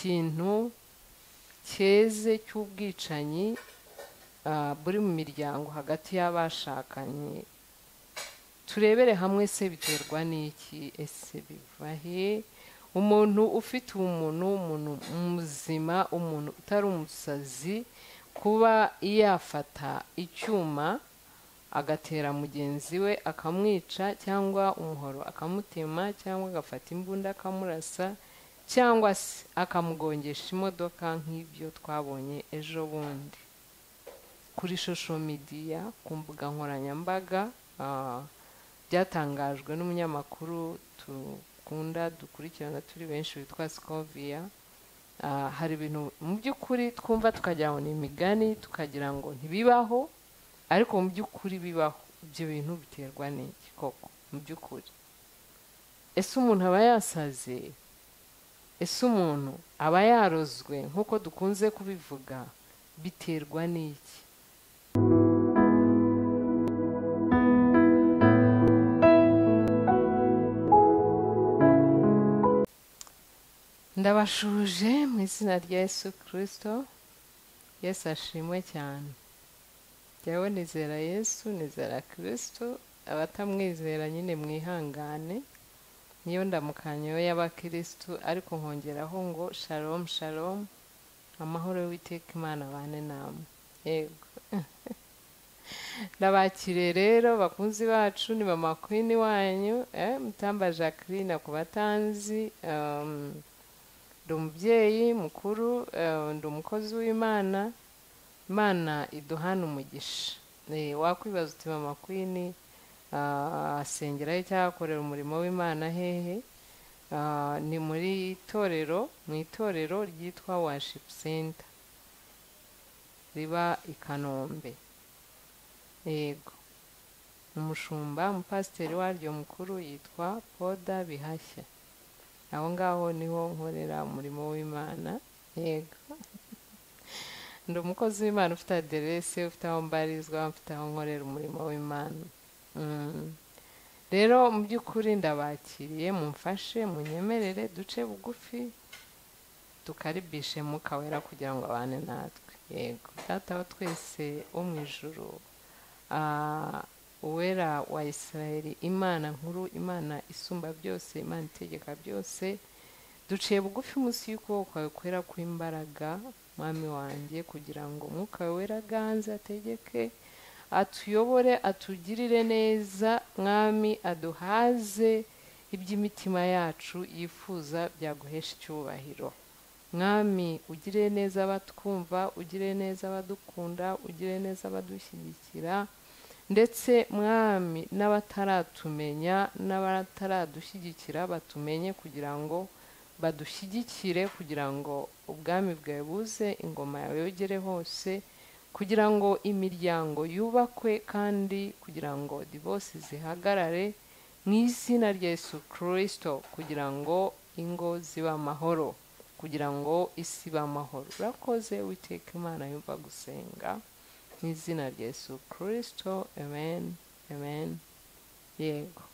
kintu cyeze cy'ubwicanyi buri mu miryango hagati y'abashakanye. Turebere hamwe se biterwa n'iki, ese biva he? Umuntu ufite ubumuntu, umuntu muzima, umuntu utari umusazi, kuba yafata icyuma agatera mugenzi we akamwica, cyangwa umuhoro akamutema, cyangwa agafata imbunda akamurasa, cyangwa se akamugongesha imodoka nk'ibyo twabonye ejo bundi kuri social media, ku mbuga nkoranyambaga. Byatangajwe n'umunyamakuru dukunda dukurikirana turi benshi witwa Scovia. Hari ibintu mu by'ukuri twumva tukagira ngo ni imigani, tukagira ngo ntibibaho, ariko mu by'ukuri bibaho. Ibyo bintu biterwa n'iki koko mu by'ukuri? Ese umuntu aba yasaze? Ese umuntu aba yarozwe nk'uko dukunze kubivuga? Biterwa n'iki? Ndabashuje mu izina rya Yesu Kristo. Yesu ashimwe cyane. Jyewe nizera Yesu, nizera Kristo, abatamwizera nyine mwihangane, niyo ndamukanyo y'abakristo, ariko nkongeraho ngo shalom shalom, amahoro y'Uwiteka Imana abane namwe. Yego. Ndabakire rero bakunzi bacu, ni mama Queen wanyu, Mutamba Jacqueline ku batanzi. Ndi umubyeyi mukuru, ndi umukozi w'Imana. Imana iduhana umugisha. Wakwibaza uti mama Queen asengera cyangwa akorera umurimo w'Imana hehe? Ni muri itorero, mu itorero ryitwa Worship Center riba i Kanombe. Yego. Umushumba, umupasiteri waryo mukuru yitwa Poda Bihashya. Aho ngaho niho nkorera umurimo w'Imana. Yego. Ndi umukozi w'Imana ufite aderese, ufite aho mbarizwa, ufite aho nkorera umurimo w'Imana. Rero mu by'ukuri ndabakiriye, mumfashe, munyemerere duce bugufi, tukaribishe Mwuka Wera kugira ngo abane natwe. Yego. Data wa twese wo mu ijuru, Uwera wa Israeli, Imana nkuru, Imana isumba byose, Imana itegeka byose, duciye bugufi munsi y'ukuboko kwawe kwera kw'imbaraga, Mwami wanjye, kugira ngo Mwuka Wera aganze, ategeke, atuyobore, atugirire neza, Mwami, aduhaze iby'imitima yacu yifuza byaguhesha icyubahiro. Mwami, ugire neza abatwumva, ugire neza abadukunda, ugire neza abadushyigikira, ndetse Mwami n'abataratumenya n'abataradushyigikira batumenye, kugira ngo badushyigikire, kugira ngo ubwami bwawe buze, ingoma yawe yogere hose, kugira ngo imiryango yubakwe, kandi kugira ngo divorce zihagarare mu izina rya Yesu Kristo, kugira ngo ingo zibe amahoro, kugira ngo isi ibe amahoro. Urakoze Uwiteka Imana yumva gusenga mu izina rya Yesu Kristo, amen, amen. Yego.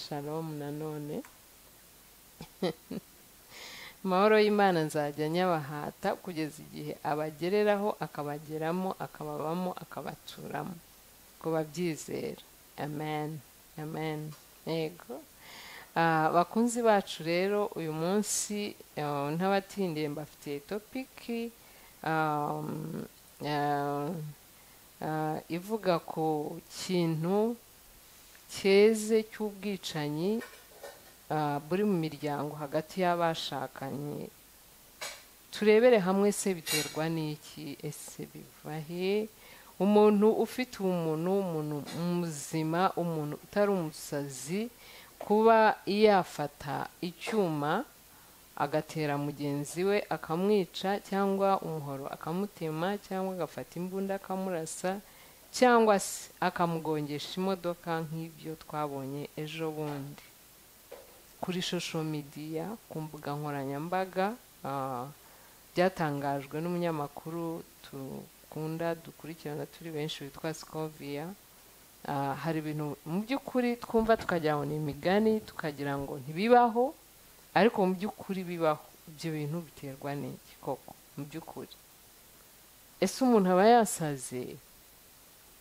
Shalom nanone. Amahoro y'Imana nzajya nyabahata kugeza igihe abagereraho, akabageramo, akababamo, akabaturamo, ngo babyizere. Amen, amen. Yego. Bakunzi bacu rero, uyu munsi ntabatindiye mbafitiye topiki ivuga ku kintu cyeze cy'ubwicanyi buri mu miryango hagati y'abashakanye. Turebere hamwe se biterwa n'iki, ese biva he? Umuntu ufite ubumuntu, umuntu muzima, umuntu utari umusazi, kuba yafata icyuma agatera mugenzi we akamwica, cyangwa umuhoro akamutema, cyangwa agafata imbunda akamurasa, cyangwa se akamugongesha imodoka nk'ibyo twabonye ejo bundi kuri social media, ku mbuga nkoranyambaga. Byatangajwe n'umunyamakuru dukunda dukurikirana turi benshi witwa Scovia. Hari ibintu mu by'ukuri twumva tukagira ngo ni imigani, tukagira ngo ntibibaho, ariko mu by'ukuri bibaho. Ibyo bintu biterwa n'iki koko mu by'ukuri? Ese umuntu aba yasaze?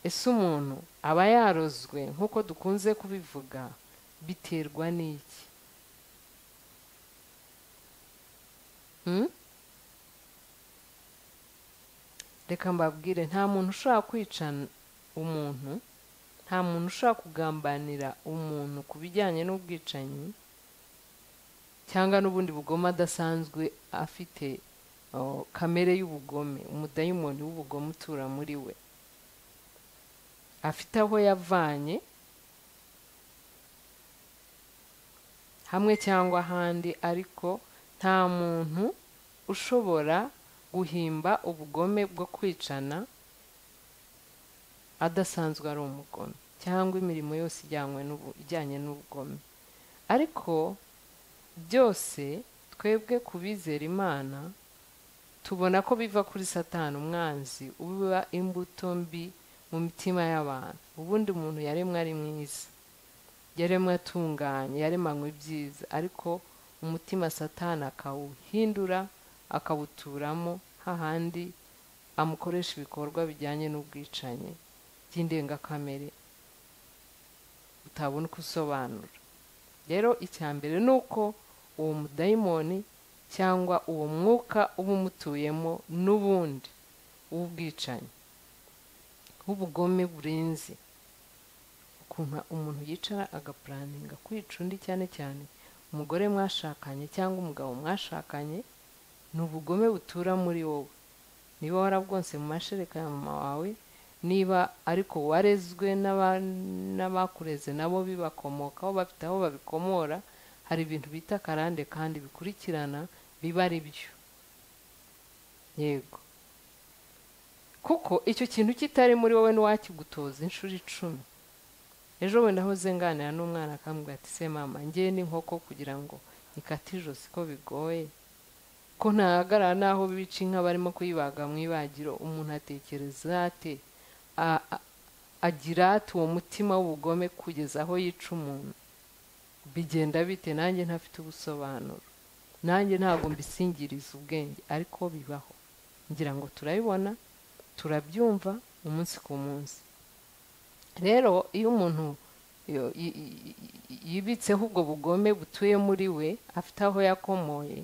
Ese umuntu aba yarozwe nk'uko dukunze kubivuga? Biterwa n'iki? Reka mbabwire, nta muntu ushobora kwica umuntu, nta muntu ushobora kugambanira umuntu ku bijyanye n'ubwicanyi cyangwa n'ubundi bugome adasanzwe afite kamere y'ubugome, umudayimoni w'ubugome utura muri we, afite aho yavanye hamwe cyangwa ahandi. Ariko nta muntu ushobora guhimba ubugome bwo kwicana adasanzwe ari umugome, cyangwa imirimo yose ijyanye n'ubugome. Ariko byose twebwe kubizera Imana tubona ko biva kuri Satani, umwanzi uba imbuto mbi mu mitima y'abantu. Ubundi umuntu yaremwe ari mwiza, yaremwe atunganye, yaremanywe ibyiza, ariko umutima Satani akawuhindura, akawuturamo hahandi amukoresha ibikorwa bijyanye n'ubwicanyi by'indengakamere utabona uko usobanura. Rero icya mbere ni uko uwo mudayimoni cyangwa uwo mwuka uba umutuyemo n'ubundi w'ubwicanyi, w'ubugome burenze, ukuntu umuntu yicara agapuraninga kwica undi, cyane cyane umugore mwashakanye cyangwa umugabo mwashakanye, ni ubugome butura muri wowe. Niba warabwonse mu mashereka ya mama wawe, niba ariko warezwe n'abakureze nabo bibakomokaho, bafite aho babikomora, hari ibintu bita karande kandi bikurikirana, biba ari byo. Yego, kuko icyo kintu kitari muri wowe n'uwakigutoza inshuro 10. Ejo wenda nahoze nganira n'umwana akambwira ati se mama, njye n'inkoko kugira ngo nikate ijosi ko bigoye, ko ntahagarara n'aho bica inka barimo kuyibaga mu ibagiro. Umuntu atekereza ate, agira ate uwo mutima w'ubugome kugeza aho yica umuntu? Bigenda bite? Nanjye ntafite ubusobanuro, nanjye ntabwo mbisingiriza ubwenge, ariko bibaho. Ngira ngo turabibona, turabyumva umunsi ku munsi. Rero iyo umuntu yibitseho ubwo bugome butuye muri we, afite aho yakomoye,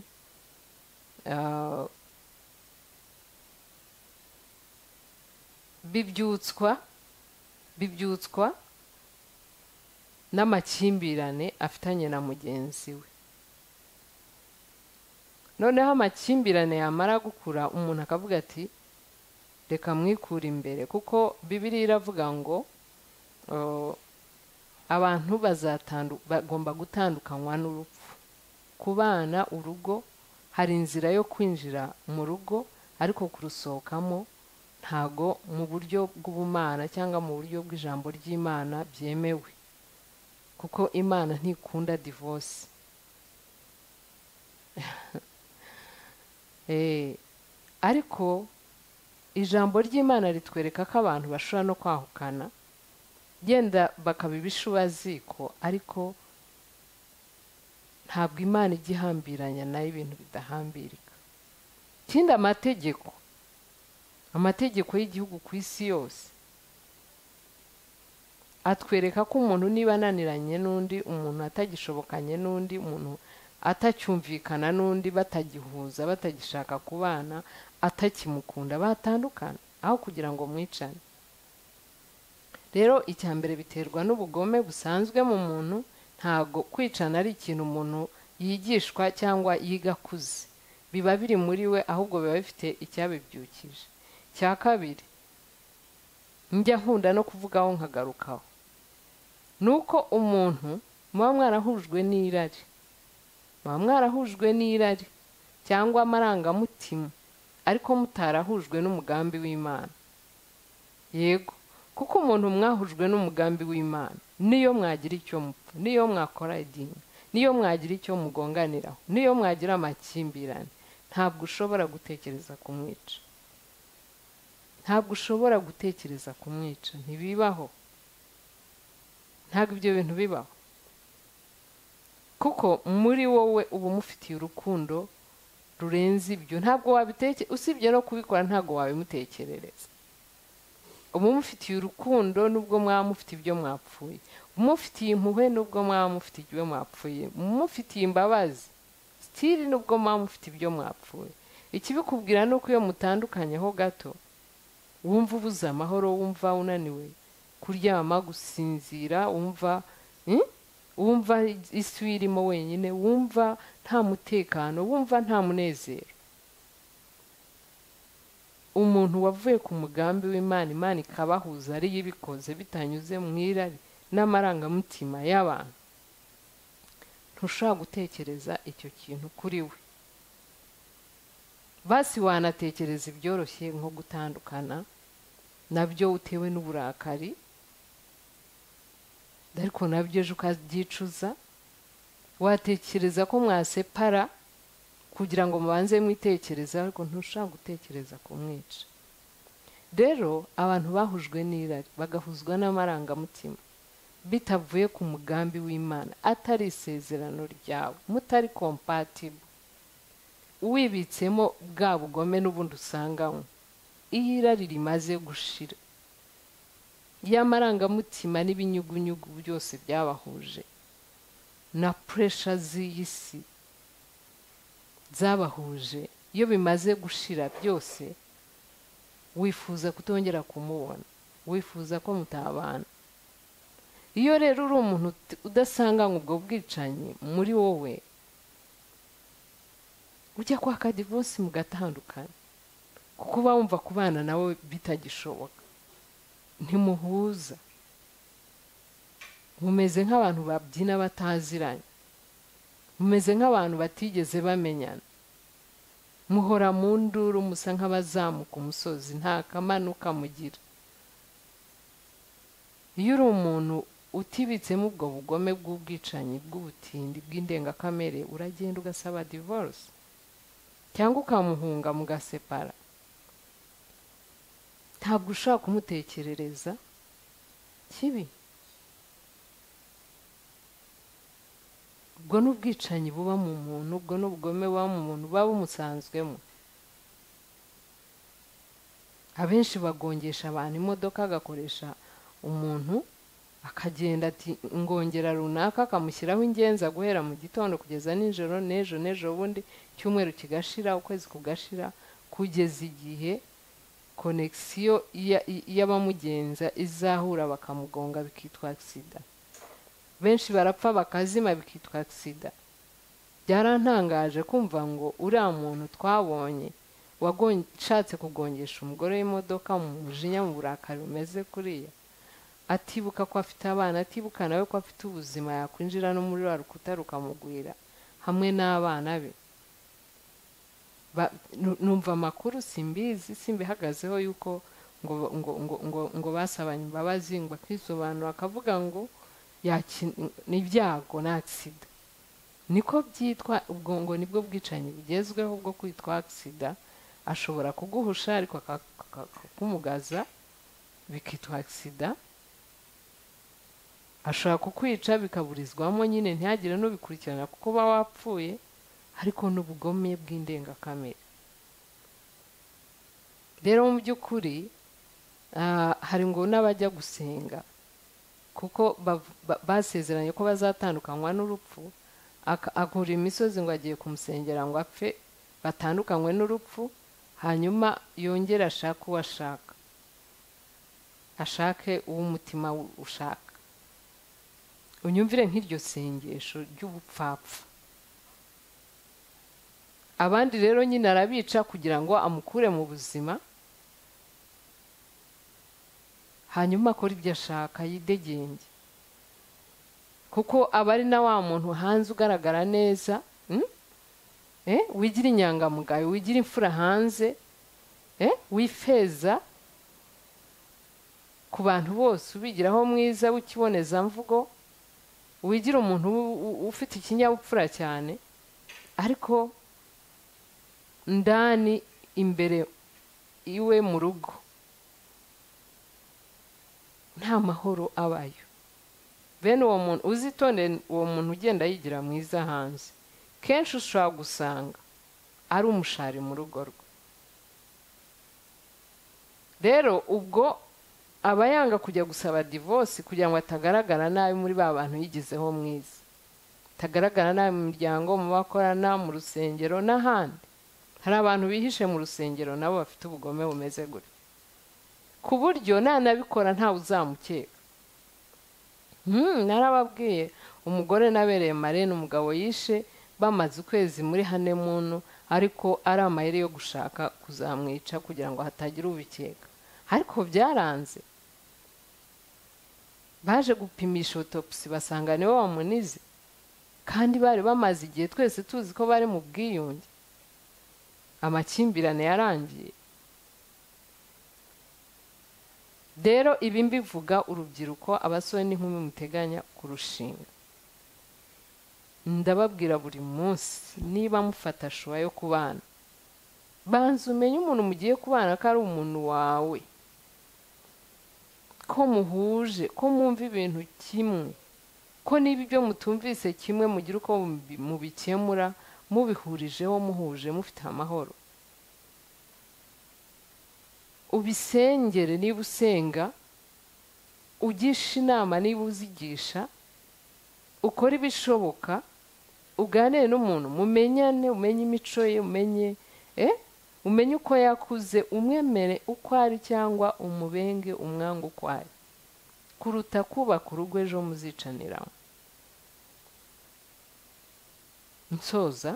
bibyutswa n'amakimbirane afitanye na mugenzi we. Noneho amakimbirane yamara gukura, umuntu akavuga ati reka mwikure imbere, kuko Bibiliya iravuga ngo abantu bagomba gutandukanywa n'urupfu. Kubana urugo, hari inzira yo kwinjira mu rugo, ariko kurusohokamo ntago mu buryo bw'ubumana cyangwa mu buryo bw'ijambo ry'Imana byemewe, kuko Imana ntikunda divorce. Ariko ijambo ry'Imana ritwereka ko abantu bashobora no kwahukana, genda bakaba ibishubaziko, ariko ntabwo Imana ijya ihambiranya nayo ibintu bidahambirika. Ikindi, amategeko y'igihugu ku isi yose atwereka ko umuntu niba ananiranye n'undi, umuntu atagishobokanye n'undi, umuntu atacyumvikana n'undi, batagihuza, batagishaka kubana, atakimukunda, batandukana aho kugira ngo mwicane. Rero icya mbere biterwa n'ubugome busanzwe mu muntu. Ntago kwicana ari ikintu umuntu yigishwa cyangwa yiga akuze, biba biri muri we, ahubwo biba bifite icyabibyukije. Cya kabiri njya nkunda no kuvugaho nkagarukaho, nuko umuntu muba mwarahujwe n'irari, muba mwarahujwe n'irari cyangwa amarangamutima, ariko mutarahujwe n'umugambi w'Imana. Yego, kuko umuntu mwahujwe n'umugambi w'Imana, niyo mwagira icyo mupfa, niyo mwakora idini, niyo mwagira icyo mugonganiraho, niyo mwagira amakimbirane, ntabwo ushobora gutekereza kumwica. Ntabwo ushobora gutekereza kumwica, ntibibaho. Ntabwo ibyo bintu bibaho, kuko muri wowe uba umufitiye urukundo Rurenze ibyo ntabwo wabiteke, usibye no kubikora ntabwo wabimutekerereza. Uba umufitiye urukundo nubwo mwaba mufite ibyo mwapfuye, umufitiye impuhwe nubwo mwaba mufite ibyo mwapfuye, umufitiye imbabazi still nubwo mwaba mufite ibyo mwapfuye. Ikibikubwira ni uko iyo mutandukanyeho gato wumva ubuze amahoro, wumva unaniwe kuryama, gusinzira, wumva wumva isi uyirimo wenyine, wumva nta mutekano, wumva nta munezero. Umuntu wavuye ku mugambi w'Imana, Imana ikabahuza ariyo ibikoze bitanyuze mu irari n'amarangamutima y'abantu, ntushobora gutekereza icyo kintu kuri we. Basi wanatekereza ibyoroshye nko gutandukana nabyo utewe n'uburakari, ariko nabyo ejo ukabyicuza. Watekereza ko mwasepara kugira ngo mubanze mwitekereza, ariko ntushobora gutekereza kumwica. Rero abantu bahujwe n'irari bagahuzwa n'amarangamutima bitavuye ku mugambi w'Imana, atari isezerano ryawe, mutari compatible, wibitsemo bwa bugome n'ubundi usanganywe. Iyo irari rimaze gushira, y'amarangamutima n'ibinyugunyugu byose byabahuje na pressure z'iyi si zabahuje, iyo bimaze gushira byose wifuza kutongera kumubona, wifuza ko mutabana. Iyo rero uri umuntu udasanganywe ubwo bwicanyi muri wowe, ujya kwaka divorce mugatandukana, kuko uba wumva kubana nawe bitagishoboka. Ntimuhuza, mumeze nk'abantu babyina bataziranye, mumeze nk'abantu batigeze bamenyana, muhora mu nduru, musa nk'abazamuka umusozi, nta kamanuka mugira. Iyo uri umuntu utibitsemo ubwo bugome bw'ubwicanyi, bw'ubutindi, bw'indengakamere, uragenda ugasaba divorce cyangwa ukamuhunga mugasepara. Ntabwo ushobora kumutekerereza kibi. Ubwo n'ubwicanyi buba mu muntu, ubwo n'ubugome buba mu muntu, buba bumusanzwemo. Abenshi bagongesha abantu imodoka, agakoresha umuntu akagenda ati ngongera runaka, akamushyiraho ingenza guhera mu gitondo kugeza nijoro, n'ejo n'ejo bundi, icyumweru kigashira, ukwezi kugashira, kugeza igihe connexion y'abamugenza izahura bakamugonga bikitwa accident. Benshi barapfa bakazima bikitwa accident. Byarantangaje kumva ngo uriya muntu twabonye washatse kugongesha umugore w'imodoka mu mujinya, mu burakari bumeze kuriya, atibuka ko afite abana, atibuka nawe ko afite ubuzima, yakwinjira no muri rwa rukuta rukamugwira hamwe n'abana be. Numva amakuru simbizi, simbihagazeho yuko ngo ngo ngo ngo ngo basabanye imbabazi, ngo akisobanura akavuga ngo ni ibyago ni accident, niko byitwa. Ubwo ngo nibwo bwicanyi bugezweho bwo kwitwa accident. Ashobora kuguhusha ariko akakumugaza bikitwa accident, ashobora kukwica bikaburizwamo nyine ntihagire n'ubikurikirana kuko uba wapfuye, ariko n'ubugome bw'indengakamere. Rero mu by'ukuri hari ngo n'abajya gusenga kuko basezeranye ko bazatandukanywa n'urupfu, akura imisozi ngo agiye kumusengera ngo apfe batandukanywe n'urupfu, hanyuma yongere ashake uwo ashaka, ashake uw'umutima ushaka. Unyumvire nk'iryo sengesho ry'ubupfapfa. Abandi rero nyine arabica kugira ngo amukure mu buzima, hanyuma akora ibyo ashaka yidegenge, kuko aba ari na wa muntu hanze ugaragara neza, wigira inyangamugayo, wigira imfura hanze, wifeza ku bantu bose, ubigiraho mwiza w'ikibonezamvugo, wigira umuntu ufite ikinyabupfura cyane, ariko ndani imbere iwe mu rugo nta mahoro abayo. Bene uwo muntu uzitonde, uwo muntu ugenda yigira mwiza hanze, kenshi ushobora gusanga Ari umushari mu rugo rwe. Rero ubwo aba yanga kujya gusaba divorce kugira ngo atagaragara nabi muri ba bantu yigizeho mwiza, atagaragara nabi mu miryango, mu bakorana, mu rusengero n'ahandi. Hari abantu bihishe mu rusengero nabo bafite ubugome bumeze gutya, ku buryo nanabikora ntawe uzamukeka. Narababwiye umugore nabereye marene, umugabo yishe bamaze ukwezi muri honeymoon, ariko ari amayeri yo gushaka kuzamwica kugira ngo hatagira ubikeka, ariko byaranze. Baje gupimisha autopsy basanga niwe wamunize, kandi bari bamaze igihe twese tuzi ko bari mu bwiyunge, amakimbirane yarangiye. Rero ibi mbivuga urubyiruko, abasore n'inkumi muteganya kurushinga, ndababwira buri munsi, niba mufata choix yo kubana, banza umenye umuntu mugiye kubana ko ari umuntu wawe, ko muhuje, ko mwumva ibintu kimwe, ko niba ibyo mutumvise kimwe mugira uko mubikemura, mubihurijeho, muhuje, mufite amahoro. Ubisengere niba usenga, ugisha inama niba uzigisha, ukore ibishoboka, uganire n'umuntu, mumenyane, umenye imico ye, umenye uko yakuze, umwemere uko ari cyangwa umubenge umwanga uko ari, kuruta kubaka urugo ejo muzicaniraho. Nsoza,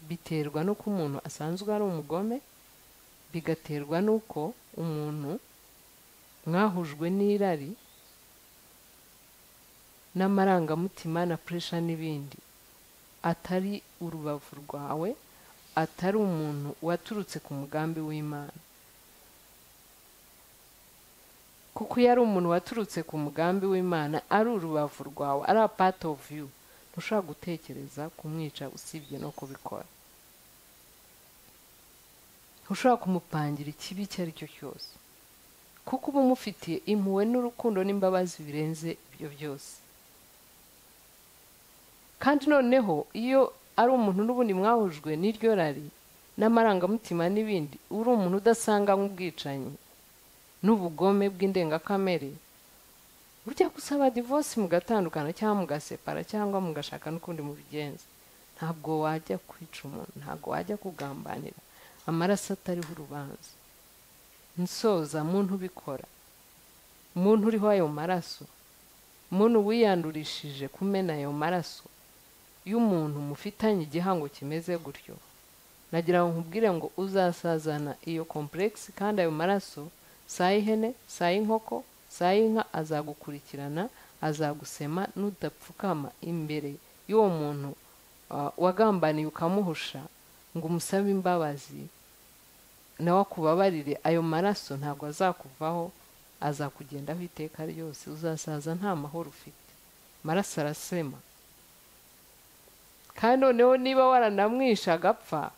biterwa n'uko umuntu asanzwe ari umugome, bigaterwa n'uko umuntu mwahujwe n'irari n'amarangamutima na pressure n'ibindi, atari urubavu rwawe, atari umuntu waturutse ku mugambi w'Imana. Kuko iyo ari umuntu waturutse ku mugambi w'Imana, ari urubavu rwawe, ari a part of you, ntushobora gutekereza kumwica usibye no kubikora. Ntushobora kumupangira ikibi icyo ari cyo cyose, kuko uba umufitiye impuhwe n'urukundo n'imbabazi birenze ibyo byose. Kandi noneho iyo ari umuntu n'ubundi mwahujwe n'iryo rari n'amarangamutima n'ibindi, uri umuntu udasanga nk'ubwicanyi n'ubugome bw'indengakamere, ujya gusaba divorce mugatandukana cyangwa mugasepara cyangwa mugashaka n'ukundi mubigenza, ntabwo wajya kwica umuntu, ntabwo wajya kugambanira amaraso atariho urubanza. Nsoza, muntu ubikora, muntu uriho ayo maraso, muntu wiyandurishije kumena ayo maraso y'umuntu mufitanye igihango kimeze gutyo, nagira ngo nkubwire ngo uzasazana iyo complex, kandi ayo maraso si ay'ihene, si ay'inkoko, si ay'inka, azagukurikirana, azagusema nudapfukama imbere y'uwo muntu wagambaniye ukamuhusha ngo umusabe imbabazi nawe akubabarire. Ayo maraso ntabwo azakuvaho, azakugendaho iteka ryose, uzasaza nta mahoro ufite. Amaraso arasema. Kandi noneho niba waranamwisha agapfa,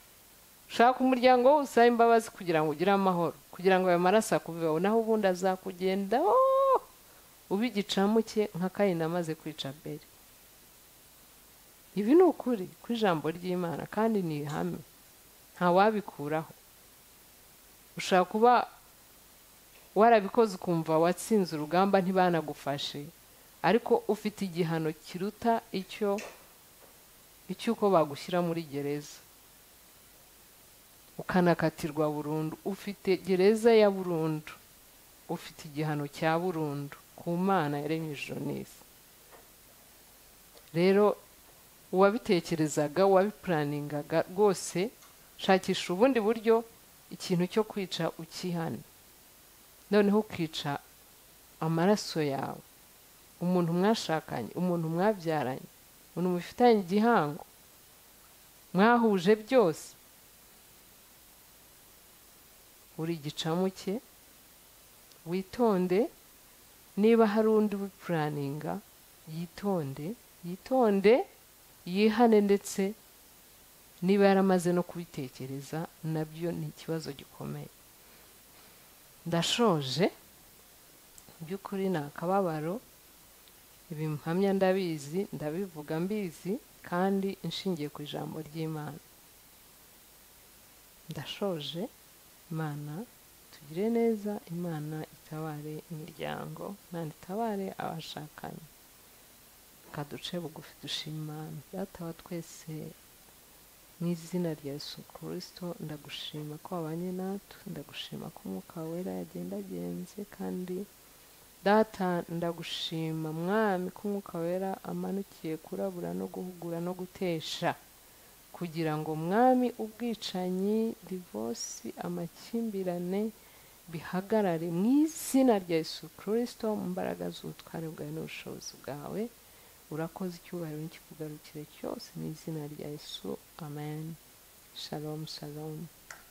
shaka umuryango wose usabe imbabazi kugira ngo ugire amahoro, kugira ngo ayo maraso akuveho, naho ubundi azakugendaho ube igicamuke nka Kayini amaze kwica Abeli. Ibi ni ukuri kw'ijambo ry'Imana kandi ni ihame, ntawabikuraho. Ushobora kuba warabikoze ukumva watsinze urugamba ntibanagufashe, ariko ufite igihano kiruta icyo icy'uko bagushyira muri gereza ukanakatirwa burundu. Ufite gereza ya burundu, ufite igihano cya burundu ku Mana yaremye ijuru n'isi. Rero uwabitekerezaga, uwabipuraningaga rwose, shakisha ubundi buryo ikintu cyo kwica ukihane, noneho ukica amaraso yawe, umuntu mwashakanye, umuntu mwabyaranye, umuntu mufitanye igihango, mwahuje byose, uri igicamuke. Witonde, niba hari undi ubipuraninga yitonde, yitonde, yihane, ndetse niba yaramaze no kubitekereza nabyo ni ikibazo gikomeye. Ndashoje, by'ukuri ni akababaro, ibi mpamya ndabizi, ndabivuga mbizi. Kandi nshingiye ku ijambo ry'Imana, ndashoje. Imana tugire neza, Imana itabare imiryango, Imana itabare abashakanye. Kaduce bugufi dushima Data wa twese mu izina rya Yesu Kristo. Ndagushima ko wabanye natwe, ndagushima ko Umwuka Wera yagendagenze, kandi Data ndagushima Mwami ko Umwuka Wera amanukiye kurabura no guhugura no gutesha, kugira ngo Mwami ubwicanyi, divorce, amakimbirane bihagarare mu izina rya Yesu Kristo, mu mbaraga z'ubutware bwawe n'ubushobozi bwawe. Urakoze, icyubahiro n'ikikugarukire cyose mu izina rya Yesu, amen. Shalom, shalom.